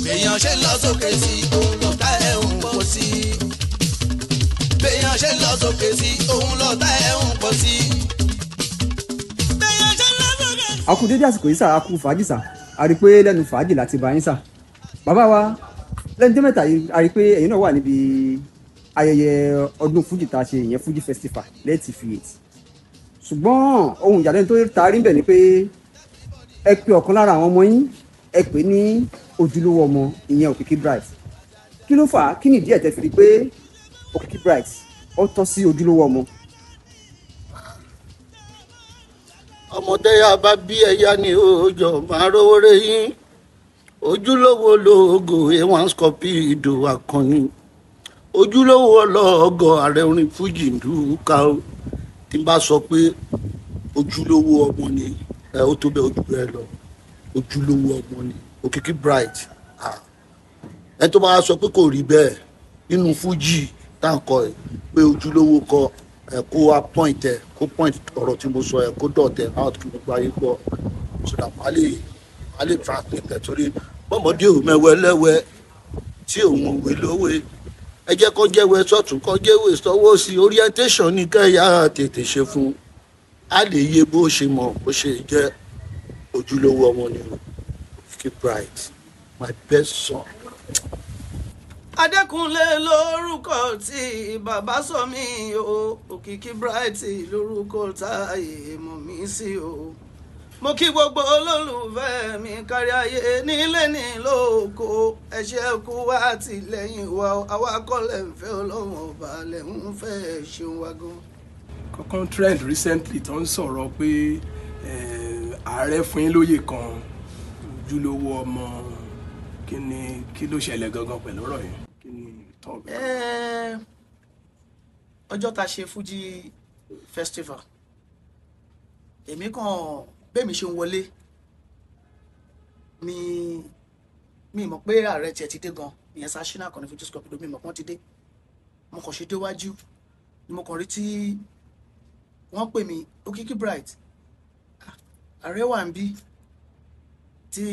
Béèyàn ṣe ń lọ sókè sí òun lọ́tá ẹ̀ ń pọ̀ sí. Béèyàn ṣe ń lọ sókè sí òun lọ́tá ẹ̀ ń pọ̀ sí. Béèyàn ṣe ń lọ sókè sí. A kú dédé àsìkò yìí sà, a kú fàájì sà. A rí i pé lẹ́nu fàájì láti bá yín sà. Bàbá wa, lẹ́nu tó mẹ́ta yìí, a rí i pé ẹ̀yin náà wà níbi ayẹyẹ ọdún fújì tá a ṣe, ìyẹn Fuji Festival lẹ́ẹ̀tì fi eight. Ṣùgbọ́n ohun ìyàlẹ́nu tó taari ń bẹ̀ ni pé ẹ pe ọ̀kan lára àwọn ọmọ yín, ẹ pè ní ojúlówó ọmọ, ìyẹn Òkìkí Bright. Kí ló fà á? Kí nìdí ẹ̀ tẹ́ fi rí i pé Òkìkí Bright ó tọ́ sí ojúlówó ọmọ? Ọmọdé yà bá bí ẹyá ni òòjọ́ máa rówó rẹ yín. Ojúlówó lóògùn A1 Scorpido akọni, ojúlówó ọlọ́ọ̀gọ́ ààrẹ orin fújì ndúkà ó. Tí n bá sọ pé ojúlówó ọmọ ni ẹ, ó tó bẹ́ẹ̀, ojú rẹ lọ. Ojúlówó ọmọ ni Òkìkí Bright. Ẹ tó bá sọ pé kò rí bẹ́ẹ̀ nínú fújì tá à ń kọ ẹ pé ojúlówó kọ ẹ, kó wá point ẹ, kó point ọ̀rọ̀ tí mo sọ ẹ, kó dot ẹ out kí gbogbo ayé gbọ́, so that màá lè translate ẹ, torí bọ́mọdé ò mẹ́wẹ́ lẹ́wẹ́ tí òun òwe lówe. Ẹ jẹ́ kó jẹ́wẹ́ sọ́tún, kó jẹ́wẹ́ sọ́wọ́ sí. Orientation ní kẹ́yà tètè ṣe fún a lè yé bó ṣe mọ̀ bó ṣe jẹ́. Ojúlówó ọmọ ni o, Òkìkí Bright, my best son. Adékúnlé lórúkọ tí bàbá sọ mí o, Òkìkí Bright lórúkọ táyé mọ̀ mí sí o. Mo kí gbogbo olólùfẹ́ mi kárí ayé, nílé ní lóko. Ẹ ṣé kú wá àtìlẹ́yìn wa. Àwa kọ́ lẹ̀ ń fẹ́, Ọlọ́run ọba lẹ̀ ń fẹ́. Ṣeun wa gan. Kankan trend recently tó ń sọ̀rọ̀ pé ààrẹ fún yín lóyè kan, ojúlówó ọmọ. Kí ni, kí ló ṣẹlẹ̀ gangan pẹ̀lú ọ̀rọ̀ yẹn? Kí ni tọ́? Ọjọ́ tá a ṣe Fuji Festival, èmi kàn bẹ́ẹ̀ mi ṣe ń wọlé ni mi mọ̀ pé ààrẹ tiẹ̀ ti dé gan, ìyẹn Sashina kan ní Fuji Scorpido. Mi mọ̀ pé wọ́n ti dé. Mo kàn ṣe déwájú ni mo kàn rí tí wọ́n pè mí, "Òkìkí Bright." Ah, ààrẹ wà ń bí tí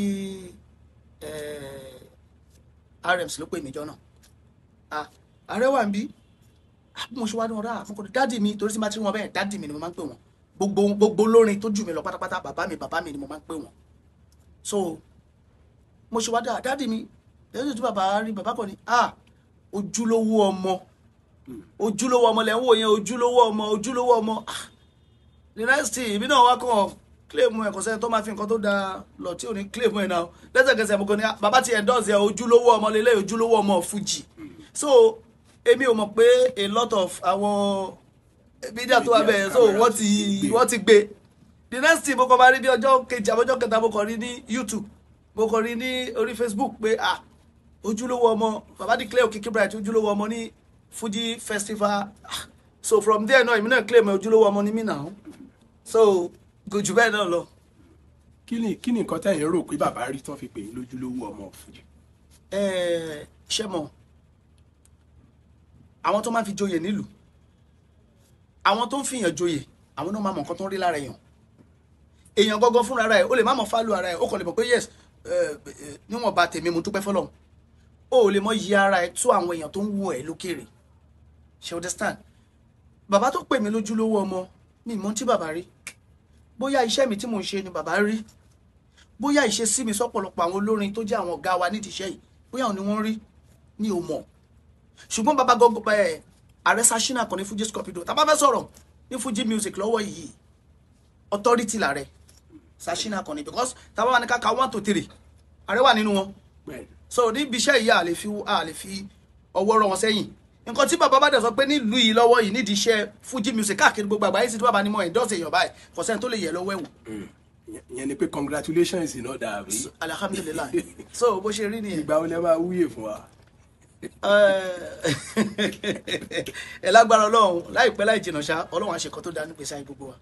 RMC ló pè mí jọ náà. Ah, ààrẹ wà ń bí. Ah, bí mo ṣe wá ní ọ̀rá, mo kàn ní daddy mi, torí tí n bá ti rí wọn bẹ́ẹ̀, daddy mi ni mo máa ń pè wọ́n. Gbogbo gbogbo olórin tó jù mí lọ pátápátá, bàbá mi, bàbá mi ni mo máa ń pè wọ́n. So mo ṣe wá dá daddy mi lẹ́yìn tí bàbá rí, bàbá kan ní, "Ah, ojúlówó ọmọ, ojúlówó ọmọ lẹ́ ń wò yẹn, ojúlówó ọmọ, ojúlówó ọmọ." Ah, the next thing, èmi náà wá kàn claim ẹ̀. Kò sẹ́ni tó máa fi nǹkan tó dáa lọ tí ò ní claim ẹ̀ náà. Lẹ́sẹ̀kẹsẹ̀ mo kàn ní, "Ah, bàbá ti endorse ẹ̀, ojúlówó ọmọ lélẹ̀, ojúlówó ọmọ Fuji." So èmi ò mọ̀ pé a lot of àwọn media tó wà bẹ́ẹ̀, so wọ́n ti gbé. The next thing, mo kàn máa rí bí ọjọ́ kejì àbọ̀jọ́ kẹta, mo kàn rí ní YouTube, mo kàn rí ní orí Facebook pé, ah, ojúlówó ọmọ, bàbá declare Òkìkí Bright ojúlówó ọmọ ní Fuji Festival. Ah, so from there náà, èmi náà claim ojúlówó ọmọ ní mí náà. So kò jù bẹ́ẹ̀ náà lọ. Kí ni nǹkan tẹ̀yin rò pé bàbá rí tán fi pè yín lójúlówó ọmọ Fuji? Ṣé mọ̀, àwọn tó máa ń fi joyè nílùú, àwọn tó ń fìyàn joyè, àwọn náà máa mọ̀ nǹkan tó ń rí lára èèyàn. Èèyàn gangan fúnra rẹ̀, ó lè má mọ̀ fálù ara ẹ̀, ó kàn lè mọ̀ pé yes, níwọ̀nba tèmi, mo dúpẹ́ fọlọ́run. Ó lè mọ̀ yí ara ẹ̀ tó àwọn èèyàn tó ń wò ẹ́ lókèrè. Ṣe understand? Bàbá tó pè mí lójúlówó ọmọ, mi mọ̀ tí bàbá rí. Bóyá iṣẹ́ mi tí mò ń ṣe ni bàbá rí, bóyá ìṣesí mi sọ́pọ̀lọpọ̀ àwọn olórin tó jẹ́ àwọn ọ̀gá wa nídìí iṣẹ́ yìí, bóyá òun ni wọ́n rí, mi ò mọ̀. Ṣùgbọ́n bàbá gọ́gọ́ ẹ̀, ààrẹ Sashina kan ní Fuji Scorpido, tá bá fẹ́ sọ̀rọ̀ ní Fuji music lọ́wọ́ yìí, authority làrẹ Sashina kan ní, because tá bá wà ní káka one to three, ààrẹ wà nínú wọn. So níbi iṣẹ́ yìí, a lè fi ọwọ́ rọ wọn sẹ́yìn. Nǹkan tí bàbá bá dẹ̀ sọ pé nílùú yìí lọ́wọ́ yìí, nídìí iṣẹ́ Fuji music káàkiri gbogbo àgbáyé sí, tí bàbá ní mọ̀ endorse èèyàn báyìí, kò sẹ́ni tó lè yẹ lọ́wọ́ ẹ̀wò. Ìyẹn ni pé congratulations iná dàbí. Alhamdulillahi. So bó ṣe rí nìyẹn. Ìgbà wo lẹ máa wúyè fún wa? Ẹ lágbára Ọlọ́run, láìpẹ́ láì jìnnà ṣá, Ọlọ́run á ṣe nǹkan tó dáa nígbèsí ayé gbogbo wa.